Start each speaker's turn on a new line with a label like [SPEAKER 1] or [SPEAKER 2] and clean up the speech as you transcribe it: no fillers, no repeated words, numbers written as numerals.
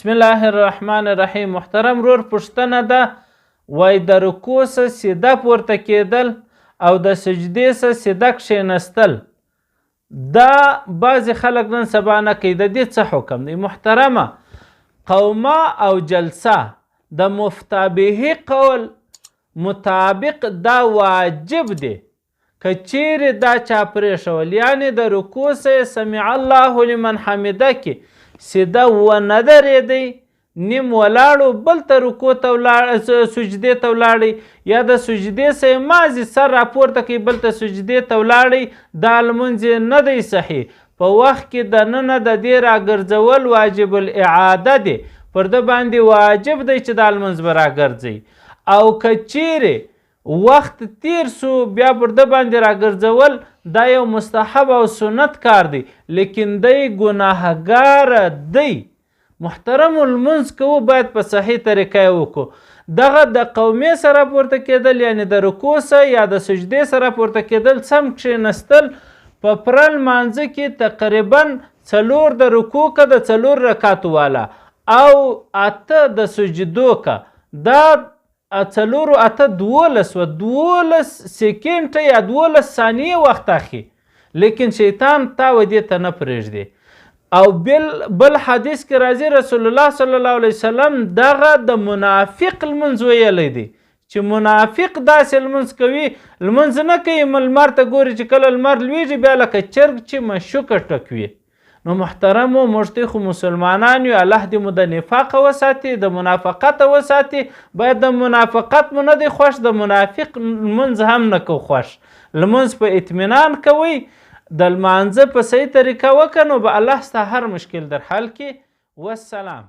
[SPEAKER 1] بسم الله الرحمن الرحیم. محترم ورور پوښتنه ده، وای د رکوع څخه سیده پورته کېدل او د سجدې څخه سیده کښېنستل، دا بعضې خلک نن سبا نه کوي، د دې څه حکم دی؟ محترمه، قومه او جلسه د مفتابهي قول مطابق دا واجب دی. که چیرې دا چا پرېښول، یعنې د رکوع څخه سمع الله لمن حمده کې سیده ونه درېدی، نیم ولاړو بل ته رکوع ته ولاړ، سجدې ته ولاړی، یا د سجدې څخه یې مازې سر راپورته کوي بل ته سجدې ته ولاړی، دا لمونځ یې نه دی صحیح. په وخت کې دننه د دې راګرځول واجب الاعاده دی، پر ده باندې واجب دی چې دا لمونځ به راګرځي. او که چیرې وخت تیر سو بیا پر ده باندې راګرځول دا یو مستحب او سنت کار دی، لیکن دی ګناهګار دی. محترم لمونځ کوو باید په صحیح طریقه یې وکړو. دغه د قومې سره پورته کېدل، یعنې د رکوع سره یا د سجدې سره پورته کېدل، سم کښېنستل په پره لمانځه کې تقریبا 4 د رکوع که د 4 رکعاتو والا او 8 د سجدو که، دا 4 8 12 و 12 سیکنډ یا 12 ثانیې وخت اخلي، لیکن شیطان تا و دې ته نه پرېږدي. او بل حدیث کې راځي رسول الله صلی الله علیه وسلم دغه د منافق لمونځ ویلی دی، چې منافق داسې لمونځ کوي، لمونځ نه کوي، لمر ته ګوري چې کله لمر لویږي بیا لکه چرګ چې مشوکه ټکوي. نو محترمو، موږ ته خو مسلمانان یو، الله دې مو د نفاقه وساتي، د منافقته وساتي. باید د منافقت مو نه دی خوښ، د منافق لمونځ هم نه کو خوښ. لمونځ په اطمینان کوئ، د لمانځه په صحیح طریقه وکړه، نو به الله ستا هر مشکل در حل کړي. والسلام.